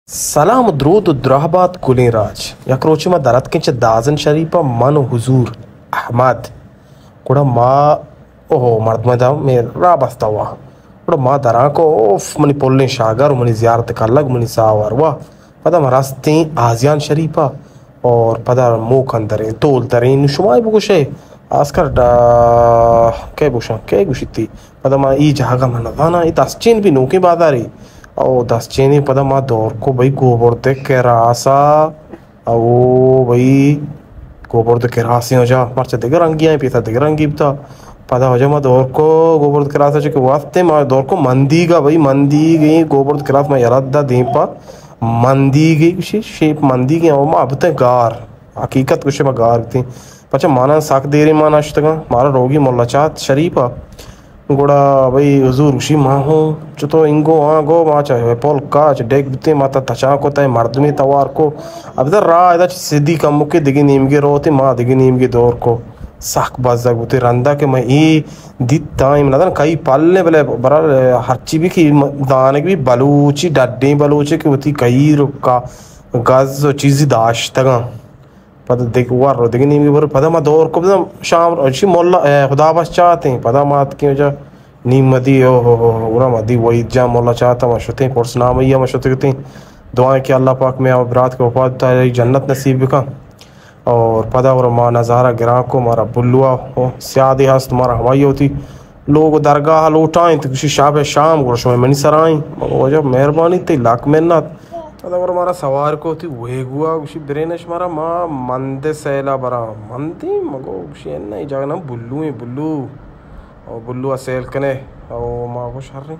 سلام و درود و دراہ بات گلیں راج۔ یک روچے ما در اتکیں چہ دازن شریف ءَ، من و حضور احمد۔ گڑا ما، اوہو، مردم دا مے را بستہ وا۔ گڑا ما دران کو، اوف، منی پلیں شاگر و منی زیارت کلگ، منی ساور وا۔ پدا ما رستیں آزیان شریف ءَ اور پدا موکن دریں، تول دریں۔ نو شما بگوشے، آسکر ڈا-، کئے گوشاں، کئے گوشیتی؟ پدا ما ای جاگہ من نزاناں، ای دستچین بھی نوکیں بازارے۔ او دستچینی پدا ما دور کو بھئی گوبرد کراسا۔ او بھئی گوبرد کراسیں وجہ مرچا دگہ رنگی آئیں، پیسا دگہ رنگی بتا۔ پدا وجہ ما دور کو گوبرد کراسا، چکہ واسطے ما دور کو مندیگا، بھئی مندیگیں گوبرد کراس ما یلہ دا دیم پا مندیگی گوشی، شیپ مندیگی، او ما بتیں گار۔ حقیقت گوشے ما گار بتیں۔ پچہ مانا سک دیریں ما نشتگاں، مارا روگی ملا چات شریف ءَ۔ گڑا بھئی حضور گوشی، ما ہوں چتو انگو آنگو، ما چہ پل کاچ ڈیک بتیں، ما تا تچان کو، تئے مردمی توار کو۔ ابدا راہ ادا چہ سدی کمکے دگہ نیمگے روتیں، ما دگہ نیمگے دور کو۔ سک بزگ بتیں رندا کہ ما ای دیت تائیں، نزان کئی پلیں، بلے برا ہرچی بھی کہ دانگ بھی بلوچی، ڈڈیں بلوچے کہ وتی کئی رکا گز و چیزی داشتگاں۔ پدا دگہ ور و دگہ نیمگے برو۔ پدا ما دور کو، بزاں شام، اشی ملا، اے، خدا بخش چاتیں۔ پدا ما اتکیں وجہ نیم مدی، او ہو ہو ہو، گڑا مدی وحید جان ملا چاتا ما شتیں، پرس نامہ ای ما شتگتیں۔ دعائیں کہ اللہ پاک مئے برات کہ وفات بوتا، آئی جنت نصیب بکن۔ اور پدا گڑا ما نظارہ گران کو، مارا بلوا، او، سیادے ہست، مارا ہمائی ہوتی۔ لوگ و درگاہ لوٹائیں، تو گوشی شاپ شام، گڑا شما منی سرائیں۔ مگو واجہ مہربانی، تئی لک منت۔ پدا گڑا مارا سوار کو، تی ویگوا، گوشی برینش مارا، ما مند سیلا برا۔ مندی؟ مگو گوشی انا، ای جاگہ نام بلو ہیں، بلو۔ او بلو سیل کنے، او ما گوش ہر رہی۔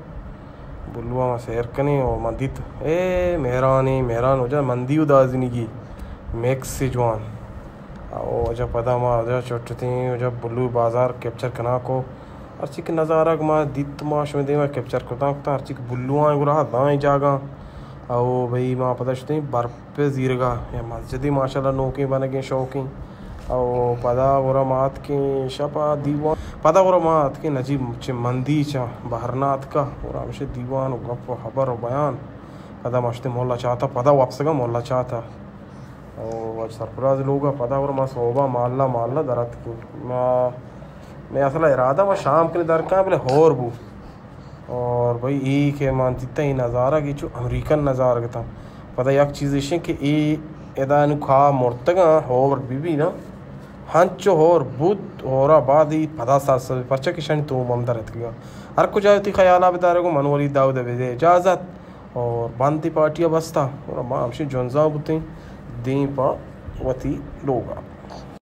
بلو ما سیر کنے، او ما دیت، اے مہرانی، مہران وجہ مندی و دازنیگی، میکس جوان۔ او وجہ پدا ما وجہ چٹتیں، وجہ بلو بازار کیپچر کنا کو۔ ہرچی کہ نظارگ ما دیت، ما شمئے دیما کیپچر کتاں کتاں، ہرچی کہ بلواں گڑا دائیں جاگاں۔ او بھئی، ما پدا شتیں برپ زیرگا، یا مسجدی ماشاءاللہ نوکیں بنگیں شوقیں۔ او پدا گڑا ما اتکیں شپا دیوان، پدا گڑا ما اتکیں نجیب چہ مندی چہ بہر نہ اتکا، گڑا ہمشہ دیوان و گپ و خبر و بیان۔ پدا ما شتیں مولا چاتا، پدا وپسگا مولا چاتا۔ او اچ سرفراز لوگا، پدا گڑا ما صوبا مالا مالا در اتکیں۔ ما، مئے اصل ارادہ ما شام کنے در کاں، بلے ہور بو۔ اور بھئی، ای کہ من دیتا، ای نظارہ کہ چو امریکن نظارہ گتا۔ پدا یک چیز ایشیں کہ ای ادا نو کھا مرتگاں، ہور بی بی نا، ہنچو ہور بود، ہورا بعد ای پدا ساز ساز، پرچا کہ شانی تو مم در اتکگاں۔ ہر کجا تی خیالا بدارے گو، من ولی داود بدے اجازت۔ اور بندی پارٹی بستا، اور ما ہمشی جنزاں بوتیں دیم پا وتی لوگا۔